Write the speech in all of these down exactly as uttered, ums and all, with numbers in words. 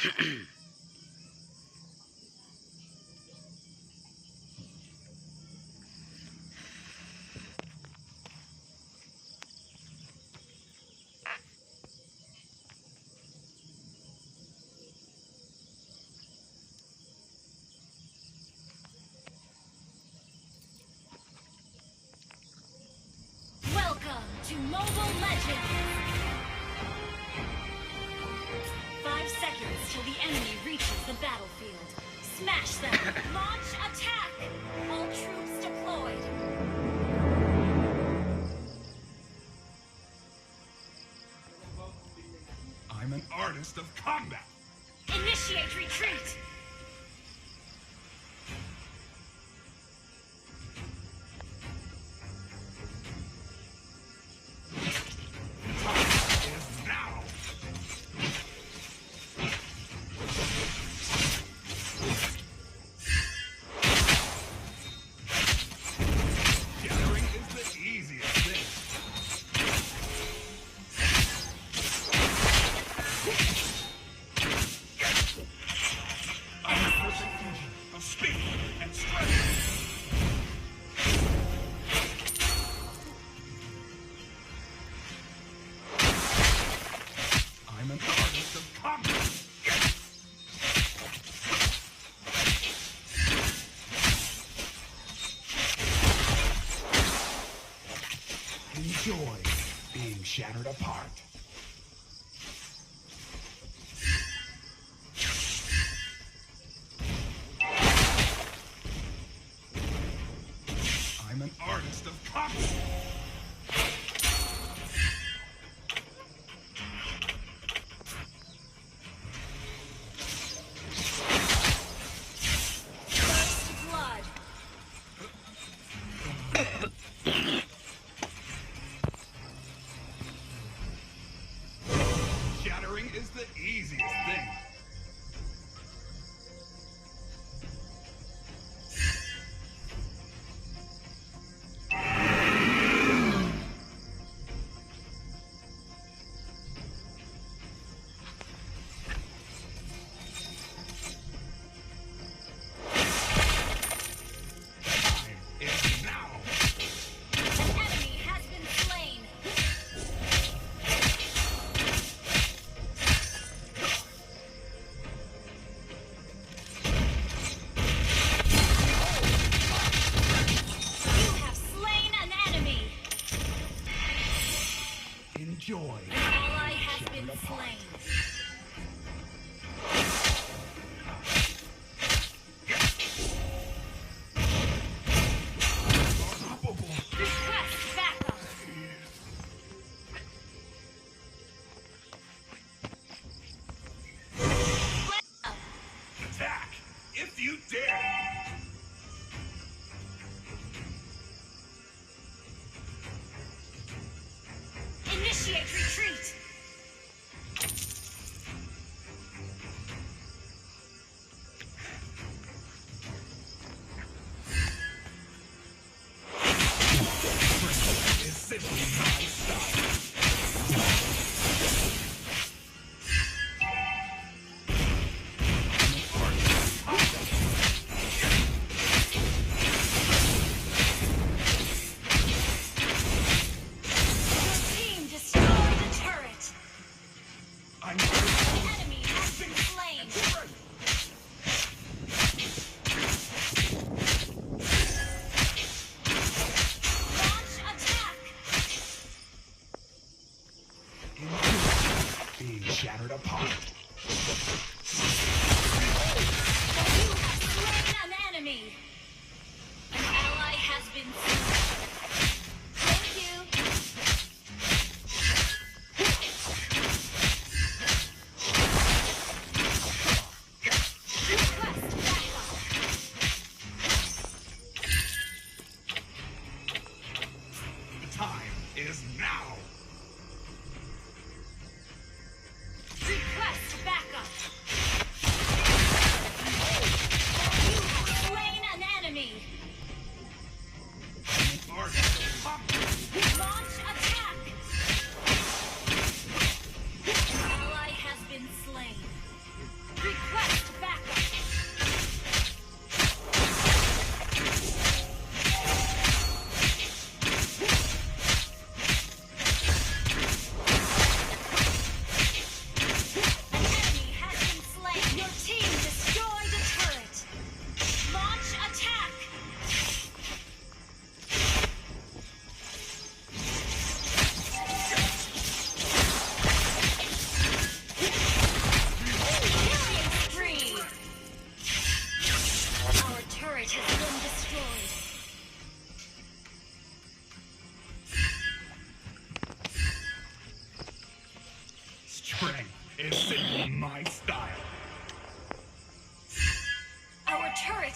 Welcome to Mobile Legends! Five seconds till the enemy reaches the battlefield. Smash them! Launch attack! All troops deployed! I'm an artist of combat! Initiate retreat! I'm an artist of combat. Enjoy being shattered apart. I'm an artist of combat. Shattering is the easiest thing. Enjoy. An ally has been slain. Attack, if you dare! Initiate retreat!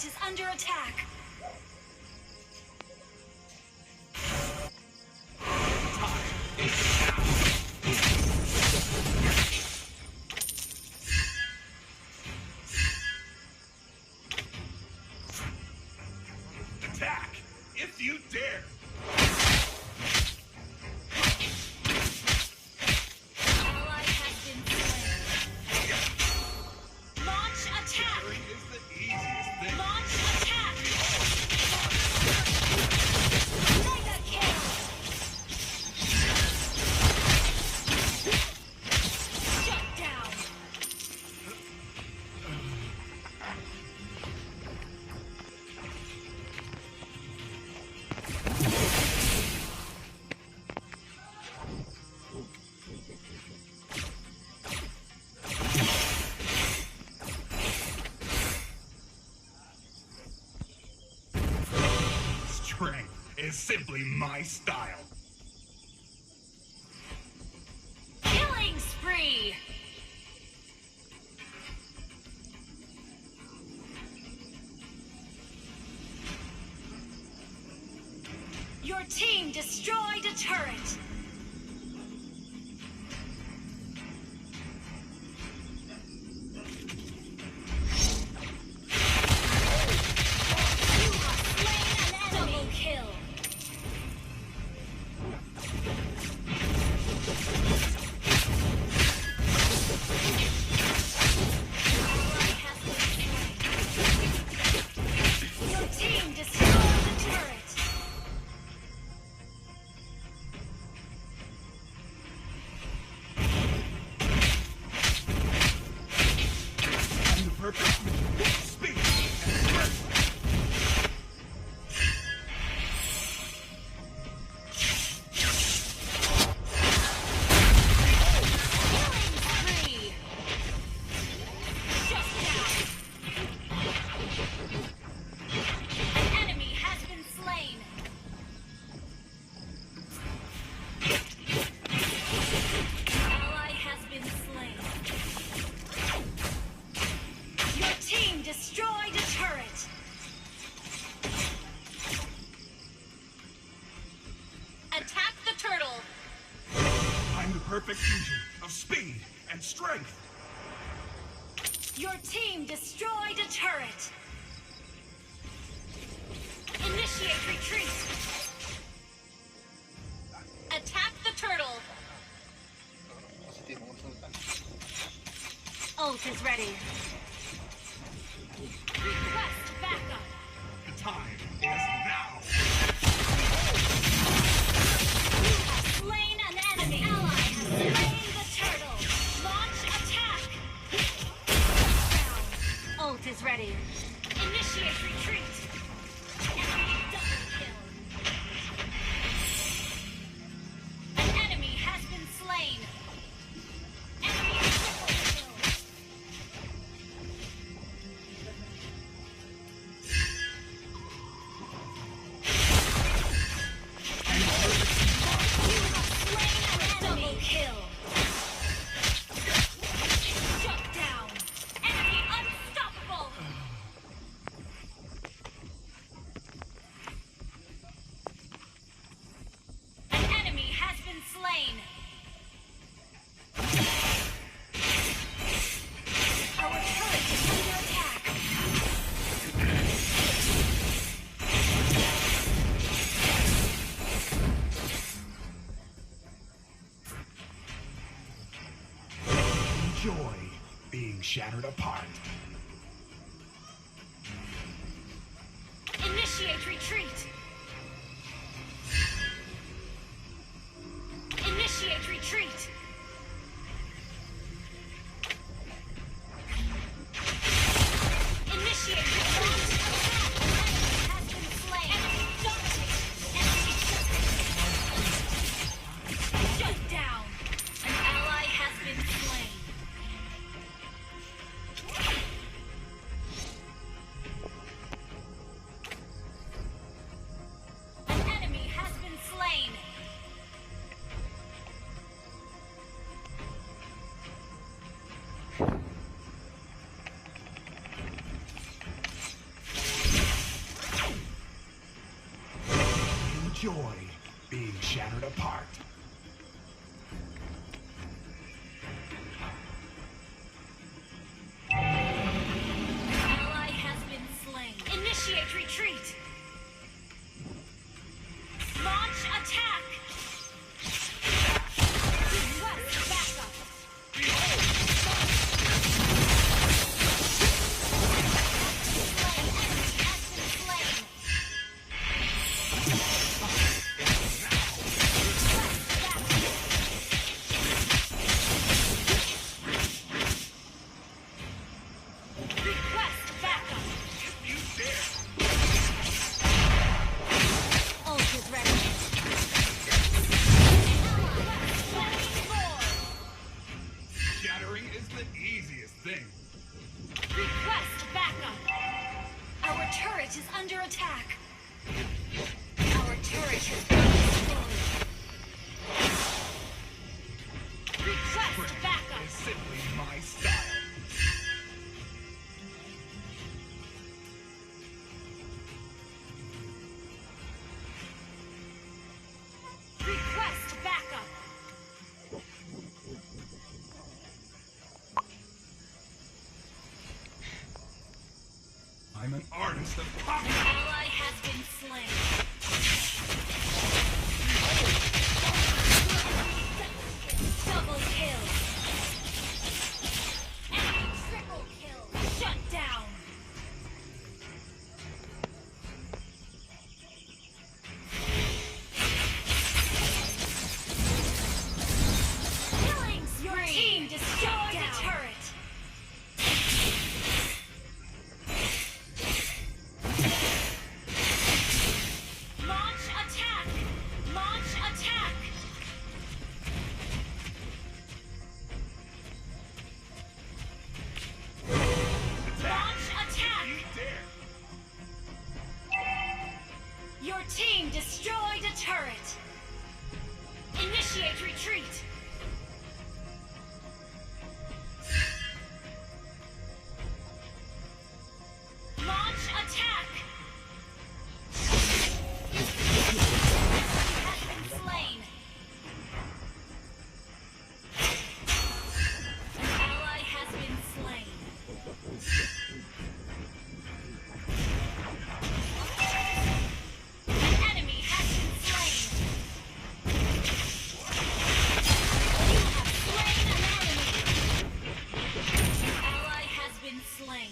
Is under attack. Attack, if you dare! Ally has been slain. Launch attack. Parry is the easiest thing. Launch attack. Mega kill. Shut down. Strength is simply my style. Killing spree. Your team destroyed a turret. You have slain an enemy. Double kill. Ally has been slain. Your team destroyed the turret. I'm the perfect speed and strength. Killing spree. Shut down. An enemy has been slain. Ally has been slain. Your team destroyed a turret. Attack the turtle. I'm the perfect fusion of speed and strength. Your team destroyed a turret. Initiate retreat. Attack the turtle. Ult is ready. Request backup. The time is now. You have slain an enemy. An ally has slain the turtle. Launch attack. Ult is ready. Initiate retreat. Enemy double kill. An enemy has been slain. Enemy triple kill. You have slain an enemy. Double kill. Shut down. Enemy unstoppable. An enemy has been slain. Our turret is under attack. Joy being shattered apart. Initiate retreat. Initiate retreat. Initiate retreat. Enemy has been slain. Enemy dominated. Enemy shut down. An ally has been slain. Joy being shattered apart. Ally has been slain. Initiate retreat. Launch attack. Request backup. Enemy has been slain.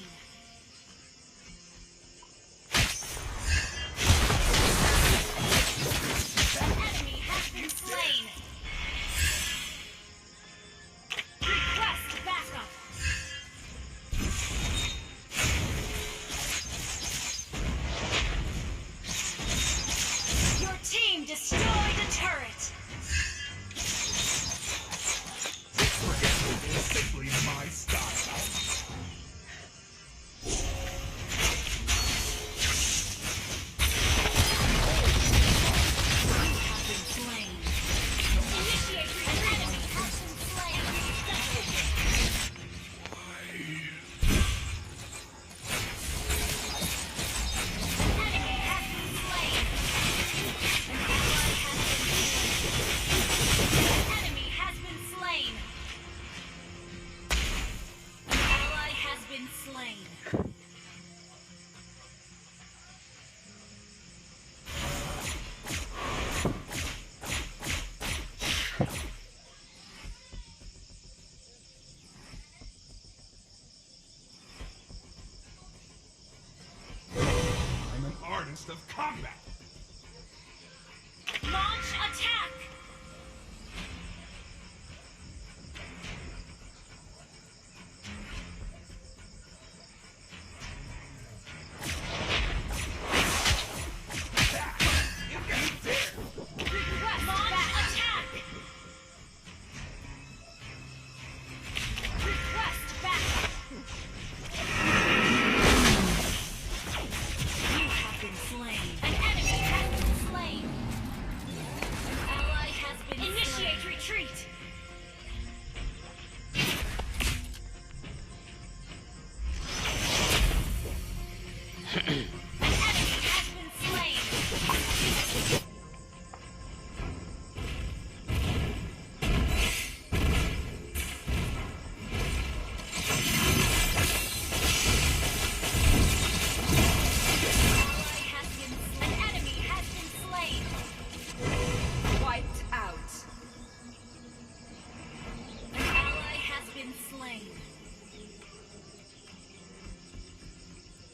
I'm an artist of combat! Ally has been slain.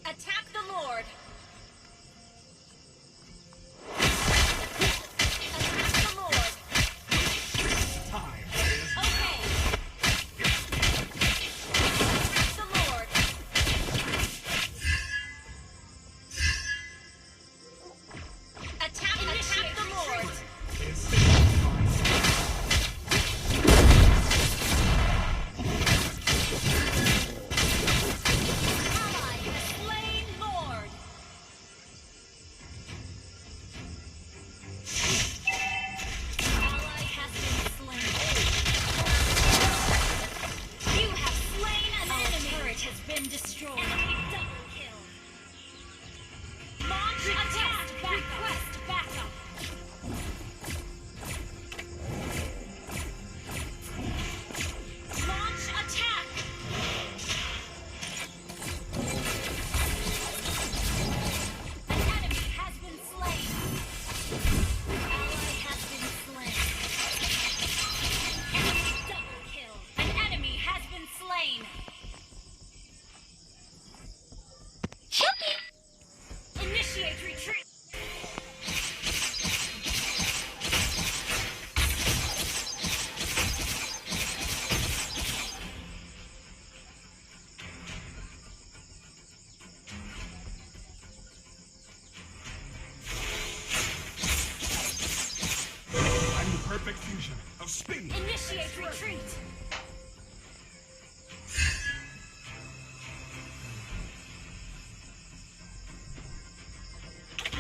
Attack the Lord! Attack the Lord! Time is Okay! Attack the Lord! Attack, attack the Lord! Ally has slain Lord! Ally has been slain. You have slain an enemy. Turret has been destroyed. Enemy double kill. Launch attack. Request backup. Launch attack. An enemy has been slain. Ally has been slain. Enemy double kill. An enemy has been slain. Initiate retreat. I'm the perfect fusion of speed. Initiate retreat.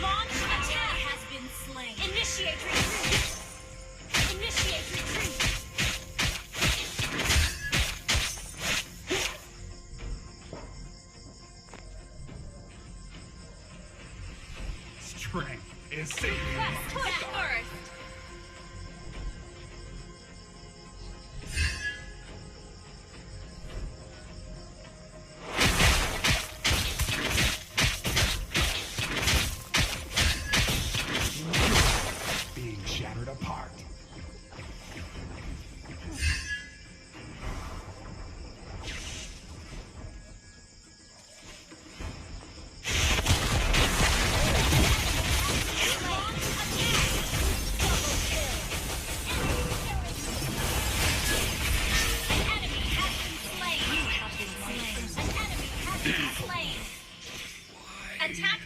Launch attack has been slain. Initiate retreat. Initiate retreat. Strength is saving. Request back Earth. Being shattered apart. An enemy has been slain. You have been slain. An enemy has been slain. Attack